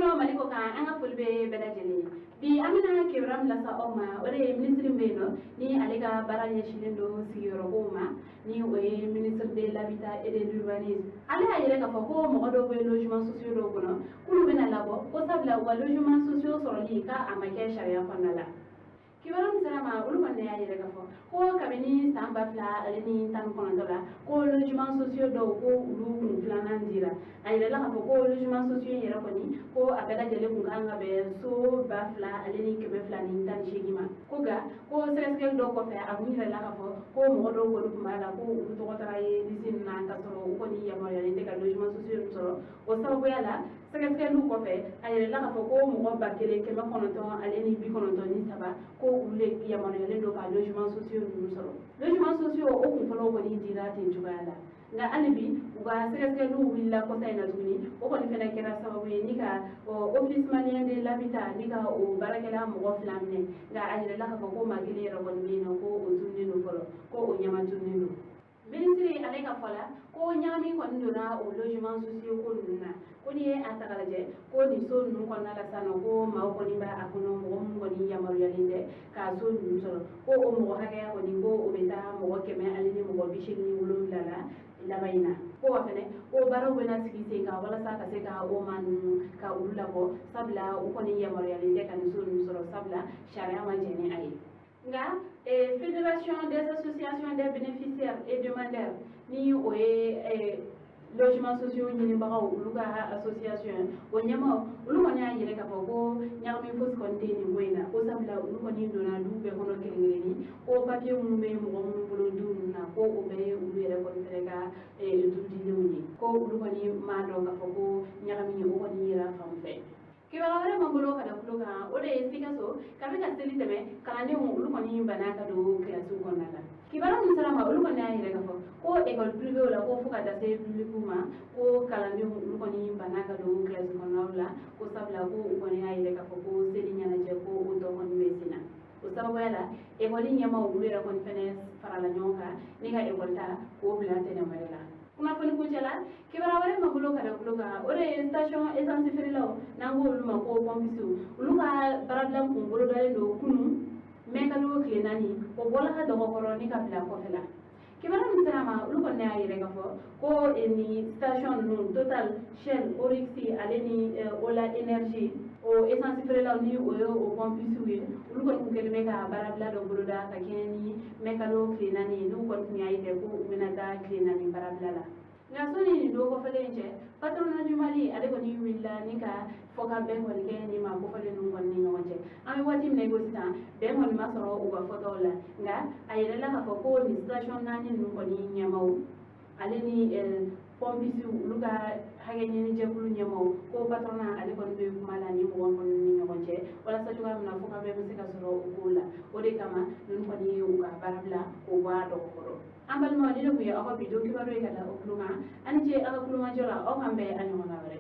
Kɔnɔ Mali ko kan, an ka foli bɛ bɛɛ lajɛlen ye. Bi an bɛna kibaruya min lase aw ma, o de ye minisiri min bɛ yen nɔ ni ale ka baara ɲɛsinnen don sigiyɔrɔkow ma, ni o ye ministre de l'Habitat et de l'Urbanisme. Ale y'a yira k'a fɔ ko mɔgɔ dɔw bɛ logement sociaux dɔw kɔnɔ, k'olu bɛna labɔ, ko sabula u ka logement sociaux sɔrɔli k'a ma kɛ sariya kɔnɔna la. Kibaruya min sera ma, olu kɔni y'a yira k'a fɔ ko kabini san 2019 la, ko logement sociaux dɔw, ko olu kun filanan dira. A yirala k'a fɔ ko logement sociaux in yɛrɛ kɔni, ko a bɛɛ lajɛlen kun kan ka bɛn so 2218 ma. Ko nka ko sɛgɛsɛgɛli dɔw kɔfɛ, a kun yirala k'a fɔ ko mɔgɔ dɔw kɔni tun b'a la, ko olu tɔgɔ taara ye liste ninnu na, k'a sɔrɔ u kɔni yamaruyalen tɛ ka logement sociaux ninnu sɔrɔ. O sababuya la, sɛgɛsɛgɛliw kɔfɛ, a yirala k'a fɔ ko mɔgɔ 1993, ko olu de yamaruyalen don ka logement sociaux ninnu sɔrɔ. Logement sociaux o kun fɔlɔ kɔni dira ten cogoya la. Nka hali bi u ka sɛgɛsɛgɛliw wulila kɔsa in na tuguni, o kɔni fɛnɛ kɛra sababu ye ni ka Office malien de l'Habitat ni ka o baarakɛla mɔgɔ fila minɛ. Nka a yirala k'a fɔ ko maa kelen yɛrɛ kɔni bɛ yen nɔ, ko o tununnen don fɔlɔ, ko o ɲɛma tununnen don. Minisiri ale ka fɔ la, ko ɲagami kɔni donna o logement sociaux ko ninnu na, ko n'i ye a ta k'a lajɛ, ko nin so ninnu kɔnɔna la sisan nɔ, ko maaw kɔni b'a kɔnɔ, mɔgɔ minnu kɔni yamaruyalen tɛ ka so ninnu sɔrɔ, ko o mɔgɔ hakɛya kɔni, ko o bɛ taa mɔgɔ 187 la laban in na. Ko wa fɛnɛ, ko baaraw bɛna sigi sen kan walasa ka se ka o maa ninnu ka olu labɔ, sabula u kɔni yamaruyalen tɛ ka nin so ninnu sɔrɔ, sabula sariya ma jɛn ni a ye. Nka Fédération des associations des bénéficiaires et demandeurs, ni o ye logement sociaux ɲinibagaw olu ka association o ɲɛmaaw, olu kɔni y'a yira k'a fɔ ko ɲagami fosi kɔni tɛ nin ko in na, ko sabula olu kɔni donna du bɛɛ kɔnɔ kelen kelenni, ko papiye minnu bɛ mɔgɔ minnu bolo du ninnu na, ko o bɛɛ ye olu yɛrɛ kɔni fɛnɛ ka du dilenw ye, ko olu kɔni m'a dɔn k'a fɔ ko ɲagami o kɔni yera fan fɛ. Kibaruya wɛrɛ m'an bolo ka da tulo kan, o de ye Sikaso, kabi ka seli tɛmɛ, kalandenw olu kɔni banna ka don kilasiw kɔnɔna la. Kibaruya min sera ma, olu kɔni y'a yira k'a fɔ ko école privée la, ko fo ka taa se public ma, ko kalandenw olu kɔni banna ka don kilasi kɔnɔnaw la, ko sabula ko u kɔni y'a yira k'a fɔ ko seli ɲɛnajɛ ko o tɔ kɔni bɛ sen na. O sababuya la, ekɔli ɲɛmaaw olu yɛrɛ kɔni fɛnɛ farala ɲɔgɔn kan ni ka ekɔli ta k'o bila tɛnɛn wɛrɛ la. Kunnafoni kuncɛ la, kibaruya wɛrɛ ma bolo ka da tulo kan, o de ye station essence feerelaw, n'an ko olu ma ko pompiste, olu ka baarabila kun bolodalen don kunun mɛkalo tile 4, o bɔla ka dɔgɔkɔrɔ ni ka bila kɔfɛ la. Kibaruya min sera ma, olu kɔni y'a yira k'a fɔ ko nin station ninnu, Total, Shell, Oryx ale ni Ola Energy, o essence feerelaw ni o ye o pompiste ye, olu kɔni kun kɛlen bɛ ka baarabila dɔ boloda ka kɛɲɛ ni mɛkalo tile 4 ye, n'u kɔni tun y'a yira ko u bɛna taa tile 4 baarabila la. Nka sɔnni nin don kɔfɛlen in cɛ, patronat du Mali ale kɔni wulila ni ka fɔ ka bɛn kɔni kɛ nin maa kofɔlen ninnu kɔni ni ɲɔgɔn cɛ. An bɛ waati min na i ko sisan, bɛn kɔni ma sɔrɔ u ka fɔtaw la. Nka a yirala k'a fɔ ko nin station naani ninnu kɔni ɲɛmaaw ale ni pompiste olu ka hakɛ ɲini jɛkulu ɲɛmaaw, ko patronat ale kɔni bɛ kuma la ni mɔgɔ kɔni ni ɲɔgɔn cɛ, walasa cogoya min na fo ka bɛn bɛ se ka sɔrɔ o kow la. O de kama ninnu kɔni ye u ka baara bila k'o bɔ a dɔgɔkɔrɔ. An balimaw, ni ne tun ye aw ka bi don kibaru ye ka da o tulo kan. Aw ni ce aw ka kulomajɔ la. Aw k'an bɛn a ɲɔgɔnna wɛrɛ.